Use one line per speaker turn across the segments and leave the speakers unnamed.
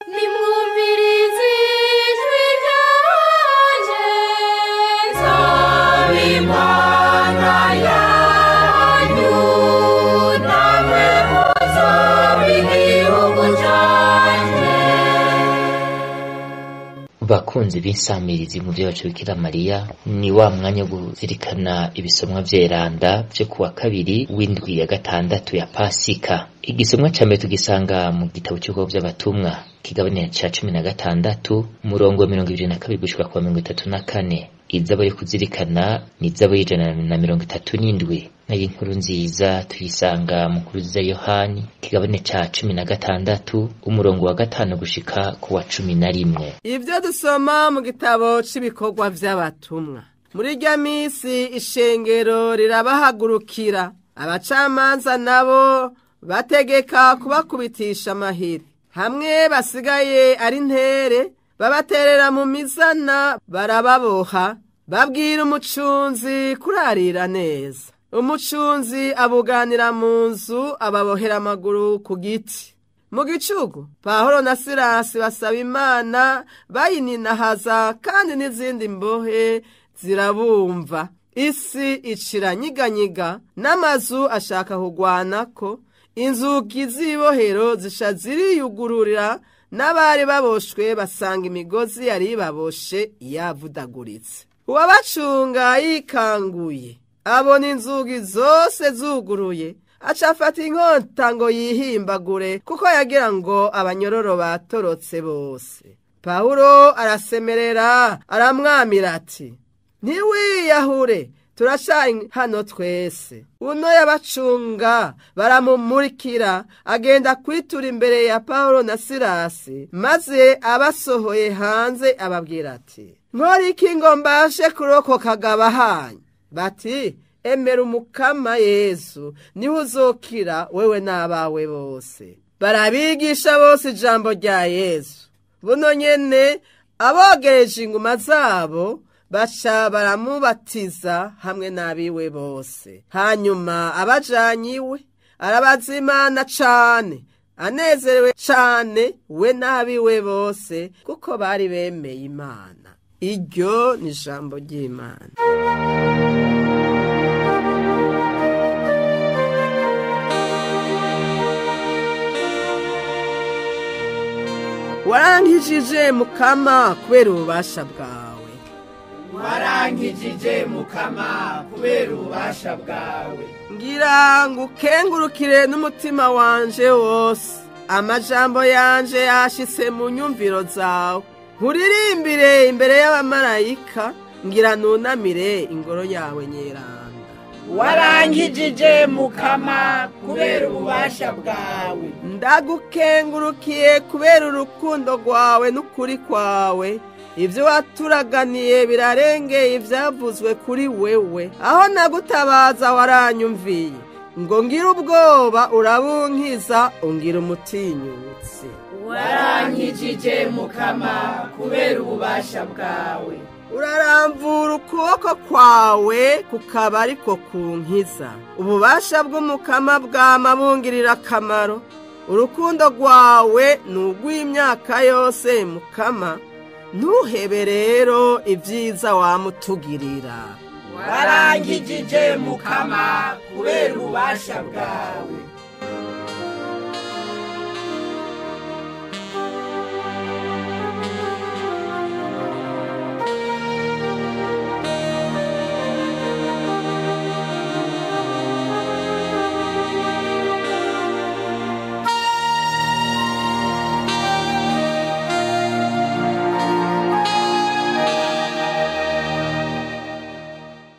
Nimwumvirize ijwi ryanje, nsaba Imana yanyu, namwe muzoba igihugu canje.
Bakunzi b'insamirizi mu vyacu Bikira Mariya, ni wa mwanya wo kuzirikana ibisomwa vyeranda vyo kuwa kabiri w'indwi ya gatandatu ya Pasika. Igisomwa ca mbere tugisanga mu gitabo c'Ibikorwa vy'Abatumwa, kigabane ca 16, umurongo wa 22 gushika kuwa 34. Izabo yo kuzirikana ni izabo y'137, nayo inkuru nziza tuyisanga mu nkuru za Yohani, kigabane ca 16, umurongo wa 5 gushika kuwa 11.
Ibyo dusoma mu gitabo cy'ibikorwa by'abatumwa. Muri irya minsi ishengero rirabahagurukira, abacamanza nabo bategeka kubakubitisha amahiri. Hamwe basigaye ari ntere, babaterera mu mizana barababoha, babwira umucunzi kurarira neza. Umucunzi abuganira mu nzu, ababohera amaguru ku giti. Mu gicugu Pawulo na Silasi basaba Imana bayininahaza, kandi n'izindi mbohe zirabumva. Isi icira nyiganyiga, n'amazu ashaka kugwanako, inzugi z'ibohero zisha ziriyugururira, n'abari baboshwe basanga imigozi yari ibaboshe yavudaguritse. Uwabacunga yikanguye abona inzugi zose zuguruye, aca afata inkota ngo yihimbagure, kuko yagira ngo abanyororo batorotse bose. Pawulo arasemerera aramwamira ati: ntiwiyahure, turacari hano twese. Uno yabacunga baramumurikira, agenda kwitura imbere ya Pawulo na Silasi, maze abasohoye hanze ababwira ati: nkora iki ngo mbashe kurokoka gabahanyu? Bati: emera Umukama Yesu, niho uzokira wewe n'abawe bose. Barabigisha bose ijambo rya Yesu. Buno nyene abogereje inguma zabo baca baramubatiza hamwe n'abiwe bose. Hanyuma abajanye iwe arabazimana cane, anezerewe cane we n'abiwe bose, kuko bari bemeye Imana. Iryo ni ijambo ry'Imana. Warankijije Mukama kubera ububasha bwawe.
Warankijije Mukama kubera ububasha bwawe.
Ngira ngo ukengurukire n'umutima wanje wose, amajambo yanje yashitse mu nyumviro zawe. Nkuririmbire imbere y'abamarayika, ngira nunamire ingoro yawe nyeranda.
Warankijije Mukama kubera ububasha bwawe.
Ndagukengurukiye kubera urukundo rwawe n'ukuri kwawe. Ibyo waturaganiye birarengeye ivyavuzwe kuri wewe. Aho nagutabaza waranyumviye, ngo ngire ubwoba urabunkiza, ungira umutinyutsi.
Warankijije Mukama kubera ububasha bwawe.
Uraramvura ukuboko kwawe kukaba ariko kunkiza. Ububasha bw'Umukama bwama bungirira akamaro. Urukundo rwawe ni urw'imyaka yose Mukama, ntuhebe rero ibyiza wamutugirira.
Warankijije Mukama kubera ububasha bwawe.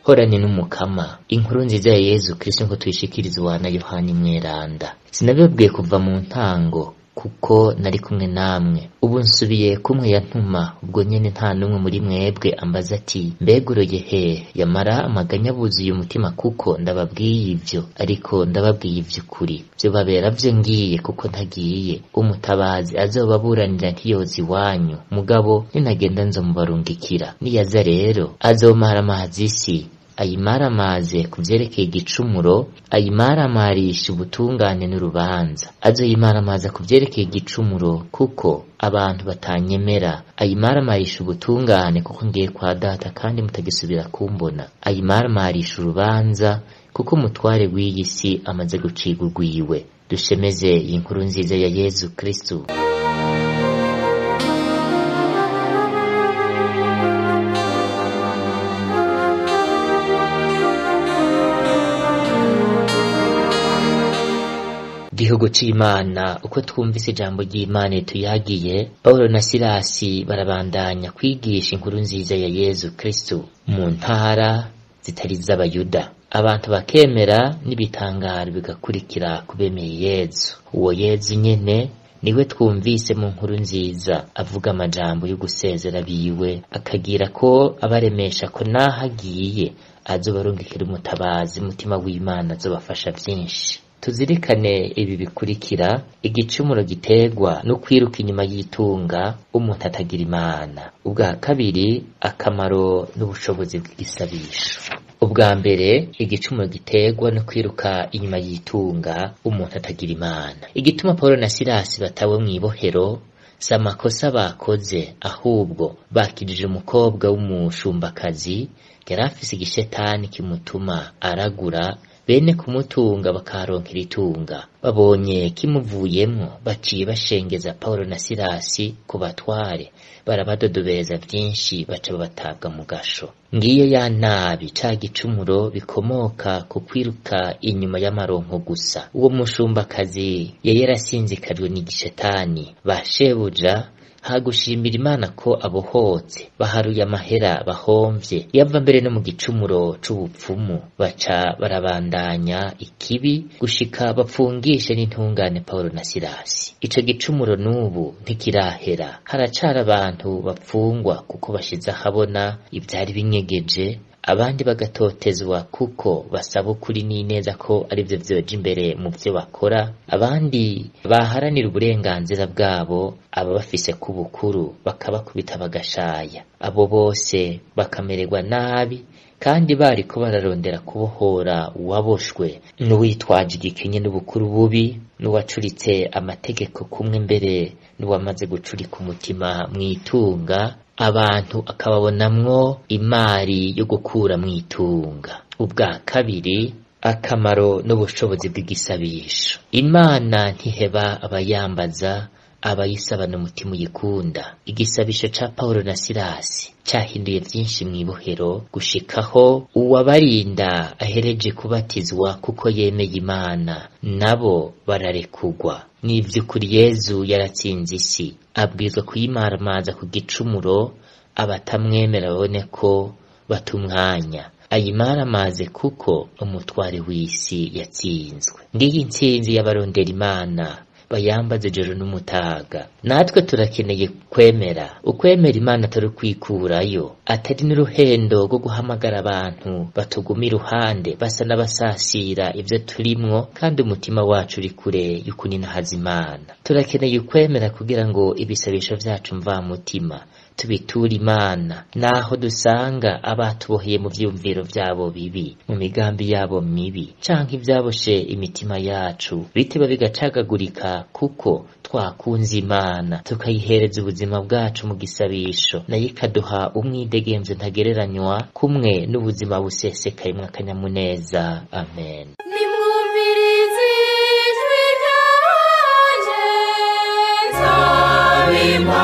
Horane n'Umukama, inkuru nziza ya Yezu Kristo nko tuyishikirizwa na Yohani Mweranda. Sinabibabwiye kuva mu ntango, kuko nari kumwe namwe. Ubu nsubiye kumwe ya ntuma, ubwo nyene nta n'umwe muri mwebwe ambaza ati: mbega uroye hehe? Yamara amaganya buzuye umutima, kuko ndababwiye ivyo, ariko ndababwiye ivy'ukuri. Vyobabera vyo ngiye, kuko ntagiye. Umutabazi azobaburanira ntiyoza iwanyu, mugabo ninagenda nzomubarungikira. Niyaza rero azomaramaza isi, ayimaramaze ku vyerekeye igicumuro, ayimaramarisha ubutungane n'urubanza. Azoyimaramaza ku vyerekeye igicumuro, kuko abantu batanyemera. Ayimaramarisha ubutungane kuko ngiye kwa Data kandi mutagisubira kumbona. Ayimaramarisha urubanza kuko umutware w'iyi si amaze gucibwa urwiwe. Dushemeze iyi nkuru nziza ya Yezu Kristu. Gihugu c'Imana, uko twumvise ijambo ry'Imana tuyagiye, Paulo na Silasi barabandanya kwigisha inkuru nziza ya Yezu Kristu mu ntara zitari z'Abayuda. Abantu bakemera n'ibitangaro bigakurikira kubemeye Yezu. Uwo Yezu nyene niwe twumvise mu nkuru nziza avuga amajambo yo gusezera biwe, akagira ko abaremesha ko naho agiye azobarungikira umutabazi, umutima w'Imana azobafasha vyinshi. Tuzirikane ibi bikurikira: igicumuro giterwa no kwiruka inyuma y'itunga umuntu atagira Imana. Ubwa kabiri, akamaro n'ubushobozi bw'igisabisho. Ubwa mbere, igicumuro giterwa no kwiruka inyuma y'itunga umuntu atagira Imana. Igituma Paulo na Silasi batawe mw'ibohero si amakosa bakoze, ahubwo bakijije umukobwa w'umushumbakazi yari afise igishetani kimutuma aragura, bene kumutunga bakaronkera itunga. Babonye kimuvuyemwo, baciye bashengeza Paulo na Silasi ku batware, barabadodobeza vyinshi, baca babatabwa mu gasho. Ngiyo ya nabi, ca gicumuro bikomoka ku kwiruka inyuma y'amaronko gusa. Uwo mushumbakazi yari yarasinzikajwe n'igishetani. Ba shebuja hagushimira Imana ko abohotse, baharuye amahera bahomvye, yava mbere no mu gicumuro c'ubupfumu, baca barabandanya ikibi gushika bapfungishe n'intungane Paulo na Silasi. Ico gicumuro n'ubu ntikirahera, haracari abantu bapfungwa kuko bashize ahabona ivyari binyegeje, abandi bagatotezwa kuko basaba ukuri n'ineza ko arivyo vyoja imbere mu vyo bakora, abandi baharanira uburenganzira bwabo aba bafise ku bukuru bakabakubita bagashaya. Abo bose bakamererwa nabi kandi bariko bararondera kubohora uwaboshwe n'uwitwaje igikenye n'ubukuru bubi, n'uwacuritse amategeko kumwe mbere n'uwamaze gucurika umutima mw'itunga, abantu akababonamwo imari yo gukura mw'itunga. Ubwa kabiri, akamaro n'ubushobozi bw'igisabisho. Imana ntiheba abayambaza, abayisabana umutima uyikunda. Igisabisho ca Paulo na Silasi cahinduye vyinshi mw'ibohero, gushikaho uwabarinda ahereje kubatizwa kuko yemeye Imana, nabo bararekugwa. Ni vy'ukuri Yezu yaratsinze isi, abwirizwa kuyimaramaza ku gicumuro, abatamwemera babone ko bata umwanya. Ayimaramaze kuko umutware w'isi yatsinzwe. Ngiyi intsinzi y'abarondera Imana, bayambaze ijoro n'umutaga. Natwe turakeneye kwemera. Ukwemera Imana atari ukwikurayo, atari n'uruhendo rwo guhamagara abantu batuguma iruhande basa n'abasasira ivyo turimwo, kandi umutima wacu uri kure y'ukuninahaza Imana. Turakeneye ukwemera kugira ngo ibisabisho vyacu mvamutima tubiture Imana, naho dusanga abatuboheye mu vyiyumviro vyabo bibi, mu migambi yabo mibi, canke ivyaboshe imitima yacu, biteba bigacagagurika kuko twakunze Imana, tukayihereza ubuzima bwacu mu gisabisho, nayo ikaduha umwidegemvyo ntagereranywa kumwe n'ubuzima busesekaye akanyamuneza. Amen.
Nimwumvirize ijwi ryanje, nsaba Imana.